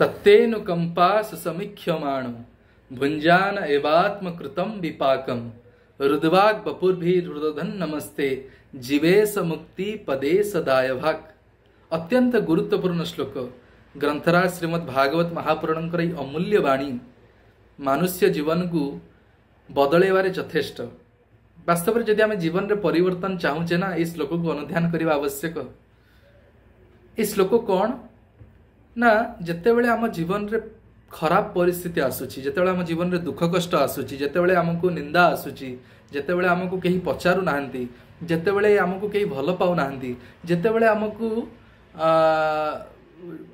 ତତ୍ତେନୁକମ୍ପା ସୁସମୀକ୍ଷମାଣ ଭୁଞ୍ଜାନ ଏବାତ୍ମକୃତಂ ବିପାକಂ ରୁଦ୍ବାକ୍ ବପୁର୍ଭିରୁଦଧନ୍ ନମସ୍ତେ ଜୀବେଶ ମୁକ୍ତି ପଦେ ସଦାୟ ଭାକ୍। ଅତ୍ୟନ୍ତ ଗୁରୁତ୍ୱପୂର୍ଣ୍ଣ ଶ୍ଲୋକ। ଗ୍ରନ୍ଥରାଜ ଶ୍ରୀମଦ୍ ଭାଗବତ ମହାପୁରାଣଙ୍କର ଏହି ଅମୂଲ୍ୟ ବାଣୀ ମନୁଷ୍ୟ ଜୀବନକୁ ବଦଳାଇବାରେ ଯଥେଷ୍ଟ। ବାସ୍ତବରେ ଯଦି ଆମେ ଜୀବନରେ ପରିବର୍ତ୍ତନ ଚାହୁଁଛେ ନା, ଏହି ଶ୍ଲୋକକୁ ଅନୁଧ୍ୟାନ କରିବା ଆବଶ୍ୟକ। ଏ ଶ୍ଲୋକ କ'ଣ ନା, ଯେତେବେଳେ ଆମ ଜୀବନରେ ଖରାପ ପରିସ୍ଥିତି ଆସୁଛି, ଯେତେବେଳେ ଆମ ଜୀବନରେ ଦୁଃଖ କଷ୍ଟ ଆସୁଛି, ଯେତେବେଳେ ଆମକୁ ନିନ୍ଦା ଆସୁଛି, ଯେତେବେଳେ ଆମକୁ କେହି ପଚାରୁନାହାନ୍ତି, ଯେତେବେଳେ ଆମକୁ କେହି ଭଲ ପାଉନାହାନ୍ତି, ଯେତେବେଳେ ଆମକୁ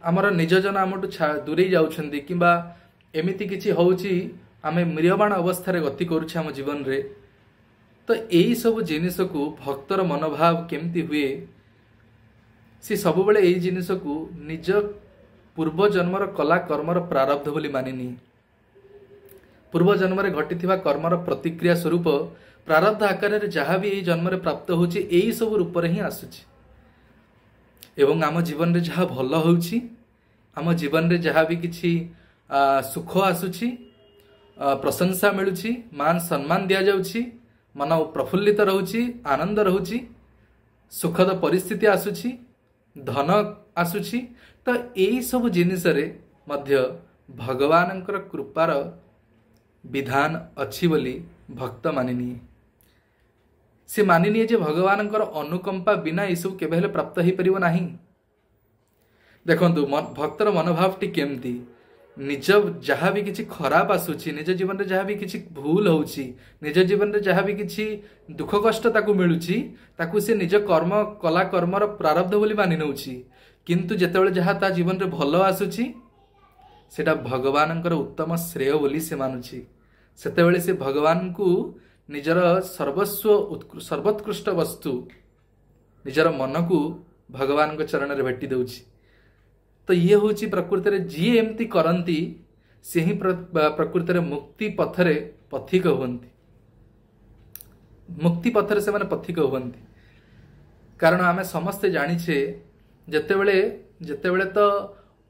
ଆମର ନିଜ ଜନ ଆମଠୁ ଦୂରେଇ ଯାଉଛନ୍ତି, କିମ୍ବା ଏମିତି କିଛି ହେଉଛି ଆମେ ମ୍ରିୟମାଣ ଅବସ୍ଥାରେ ଗତି କରୁଛେ ଆମ ଜୀବନରେ, ତ ଏଇସବୁ ଜିନିଷକୁ ଭକ୍ତର ମନୋଭାବ କେମିତି ହୁଏ, ସେ ସବୁବେଳେ ଏଇ ଜିନିଷକୁ ନିଜ ପୂର୍ବ ଜନ୍ମର କଲା କର୍ମର ପ୍ରାରବ୍ଧ ବୋଲି ମାନିନିଏ। ପୂର୍ବ ଜନ୍ମରେ ଘଟିଥିବା କର୍ମର ପ୍ରତିକ୍ରିୟା ସ୍ୱରୂପ ପ୍ରାରବ୍ଧ ଆକାରରେ ଯାହା ବି ଏଇ ଜନ୍ମରେ ପ୍ରାପ୍ତ ହେଉଛି, ଏଇ ସବୁ ରୂପରେ ହିଁ ଆସୁଛି। ଏବଂ ଆମ ଜୀବନରେ ଯାହା ଭଲ ହେଉଛି, ଆମ ଜୀବନରେ ଯାହା ବି କିଛି ସୁଖ ଆସୁଛି, ପ୍ରଶଂସା ମିଳୁଛି, ମାନ ସମ୍ମାନ ଦିଆଯାଉଛି, ମନ ପ୍ରଫୁଲ୍ଲିତ ରହୁଛି, ଆନନ୍ଦ ରହୁଛି, ସୁଖଦ ପରିସ୍ଥିତି ଆସୁଛି, ଧନ ଆସୁଛି, ତ ଏଇସବୁ ଜିନିଷରେ ମଧ୍ୟ ଭଗବାନଙ୍କର କୃପାର ବିଧାନ ଅଛି ବୋଲି ଭକ୍ତ ମାନିନିଏ। ସେ ମାନିନିଏ ଯେ ଭଗବାନଙ୍କର ଅନୁକମ୍ପା ବିନା ଏସବୁ କେବେ ହେଲେ ପ୍ରାପ୍ତ ହେଇପାରିବ ନାହିଁ। ଦେଖନ୍ତୁ ଭକ୍ତର ମନୋଭାବଟି କେମିତି, ନିଜ ଯାହା ବି କିଛି ଖରାପ ଆସୁଛି, ନିଜ ଜୀବନରେ ଯାହା ବି କିଛି ଭୁଲ ହେଉଛି, ନିଜ ଜୀବନରେ ଯାହା ବି କିଛି ଦୁଃଖ କଷ୍ଟ ତାକୁ ମିଳୁଛି, ତାକୁ ସେ ନିଜ କର୍ମ କଲା କର୍ମର ପ୍ରାରବ୍ଧ ବୋଲି ମାନି ନେଉଛି। କିନ୍ତୁ ଯେତେବେଳେ ଯାହା ତା ଜୀବନରେ ଭଲ ଆସୁଛି, ସେଟା ଭଗବାନଙ୍କର ଉତ୍ତମ ଶ୍ରେୟ ବୋଲି ସେ ମାନୁଛି। ସେତେବେଳେ ସେ ଭଗବାନଙ୍କୁ ନିଜର ସର୍ବସ୍ୱ ସର୍ବୋତ୍କୃଷ୍ଟ ବସ୍ତୁ, ନିଜର ମନକୁ ଭଗବାନଙ୍କ ଚରଣରେ ଭେଟି ଦେଉଛି। ତ ଇଏ ହେଉଛି ପ୍ରକୃତରେ ଯିଏ ଏମିତି କରନ୍ତି ସେ ହିଁ ପ୍ରକୃତରେ ମୁକ୍ତି ପଥରେ ପଥିକ ହୁଅନ୍ତି। ମୁକ୍ତି ପଥରେ ସେମାନେ ପଥିକ ହୁଅନ୍ତି। କାରଣ ଆମେ ସମସ୍ତେ ଜାଣିଛେ, ଯେତେବେଳେ ତ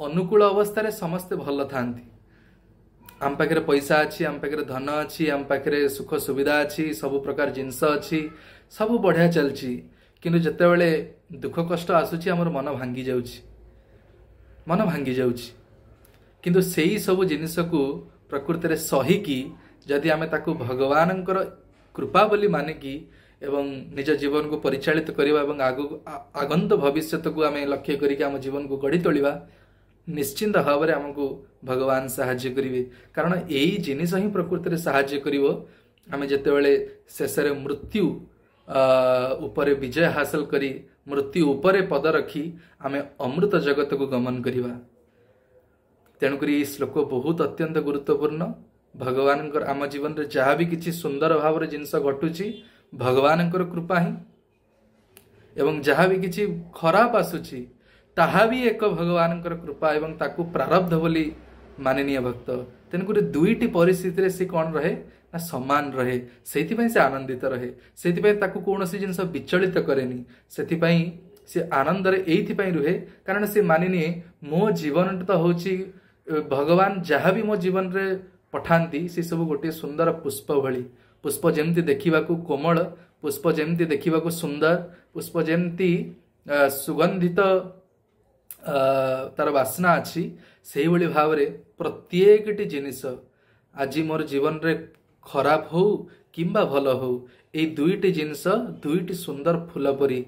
ଅନୁକୂଳ ଅବସ୍ଥାରେ ସମସ୍ତେ ଭଲ ଥାନ୍ତି, ଆମ ପାଖରେ ପଇସା ଅଛି, ଆମ ପାଖରେ ଧନ ଅଛି, ଆମ ପାଖରେ ସୁଖ ସୁବିଧା ଅଛି, ସବୁ ପ୍ରକାର ଜିନିଷ ଅଛି, ସବୁ ବଢ଼ିଆ ଚାଲିଛି। କିନ୍ତୁ ଯେତେବେଳେ ଦୁଃଖ କଷ୍ଟ ଆସୁଛି, ଆମର ମନ ଭାଙ୍ଗି ଯାଉଛି, ମନ ଭାଙ୍ଗି ଯାଉଛି। କିନ୍ତୁ ସେଇ ସବୁ ଜିନିଷକୁ ପ୍ରକୃତରେ ସହିକି ଯଦି ଆମେ ତାକୁ ଭଗବାନଙ୍କର କୃପା ବୋଲି ମାନିକି ଏବଂ ନିଜ ଜୀବନକୁ ପରିଚାଳିତ କରିବା ଏବଂ ଆଗକୁ ଆଗନ୍ତ ଭବିଷ୍ୟତକୁ ଆମେ ଲକ୍ଷ୍ୟ କରିକି ଆମ ଜୀବନକୁ ଗଢ଼ି ତୋଳିବା, ନିଶ୍ଚିନ୍ତ ଭାବରେ ଆମକୁ ଭଗବାନ ସାହାଯ୍ୟ କରିବେ। କାରଣ ଏଇ ଜିନିଷ ହିଁ ପ୍ରକୃତରେ ସାହାଯ୍ୟ କରିବ। ଆମେ ଯେତେବେଳେ ଶେଷରେ ମୃତ୍ୟୁ ଉପରେ ବିଜୟ ହାସଲ କରି ମୃତ୍ୟୁ ଉପରେ ପଦ ରଖି ଆମେ ଅମୃତ ଜଗତକୁ ଗମନ କରିବା। ତେଣୁକରି ଏଇ ଶ୍ଲୋକ ବହୁତ ଅତ୍ୟନ୍ତ ଗୁରୁତ୍ୱପୂର୍ଣ୍ଣ। ଭଗବାନଙ୍କର ଆମ ଜୀବନରେ ଯାହା ବି କିଛି ସୁନ୍ଦର ଭାବରେ ଜିନିଷ ଘଟୁଛି, ଭଗବାନଙ୍କର କୃପା ହିଁ, ଏବଂ ଯାହା ବି କିଛି ଖରାପ ଆସୁଛି ତାହା ବି ଏକ ଭଗବାନଙ୍କର କୃପା, ଏବଂ ତାକୁ ପ୍ରାରବ୍ଧ ବୋଲି ମାନିନିଏ ଭକ୍ତ। ତେଣୁକରି ଦୁଇଟି ପରିସ୍ଥିତିରେ ସେ କ'ଣ ରହେ ନା ସମାନ ରହେ। ସେଇଥିପାଇଁ ସେ ଆନନ୍ଦିତ ରହେ, ସେଇଥିପାଇଁ ତାକୁ କୌଣସି ଜିନିଷ ବିଚଳିତ କରେନି, ସେଥିପାଇଁ ସେ ଆନନ୍ଦରେ ଏଇଥିପାଇଁ ରୁହେ, କାରଣ ସେ ମାନିନିଏ ମୋ ଜୀବନଟା ତ ହେଉଛି ଭଗବାନ ଯାହା ବି ମୋ ଜୀବନରେ ପଠାନ୍ତି ସେସବୁ ଗୋଟିଏ ସୁନ୍ଦର ପୁଷ୍ପ ଭଳି। ପୁଷ୍ପ ଯେମିତି ଦେଖିବାକୁ କୋମଳ, ପୁଷ୍ପ ଯେମିତି ଦେଖିବାକୁ ସୁନ୍ଦର, ପୁଷ୍ପ ଯେମିତି ସୁଗନ୍ଧିତ ତାର ବାସ୍ନା ଅଛି, ସେଇଭଳି ଭାବରେ ପ୍ରତ୍ୟେକଟି ଜିନିଷ ଆଜି ମୋର ଜୀବନରେ ଖରାପ ହଉ କିମ୍ବା ଭଲ ହଉ, ଏଇ ଦୁଇଟି ଜିନିଷ ଦୁଇଟି ସୁନ୍ଦର ଫୁଲ ପରି,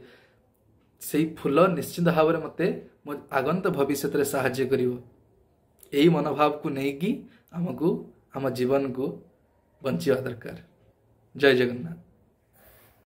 ସେଇ ଫୁଲ ନିଶ୍ଚିତ ଭାବରେ ମୋତେ ମୋ ଆଗନ୍ତ ଭବିଷ୍ୟତରେ ସାହାଯ୍ୟ କରିବ। ଏଇ ମନୋଭାବକୁ ନେଇକି ଆମକୁ ଆମ ଜୀବନକୁ ବଞ୍ଚିବା ଦରକାର। ଜୟ ଜଗନ୍ନାଥ।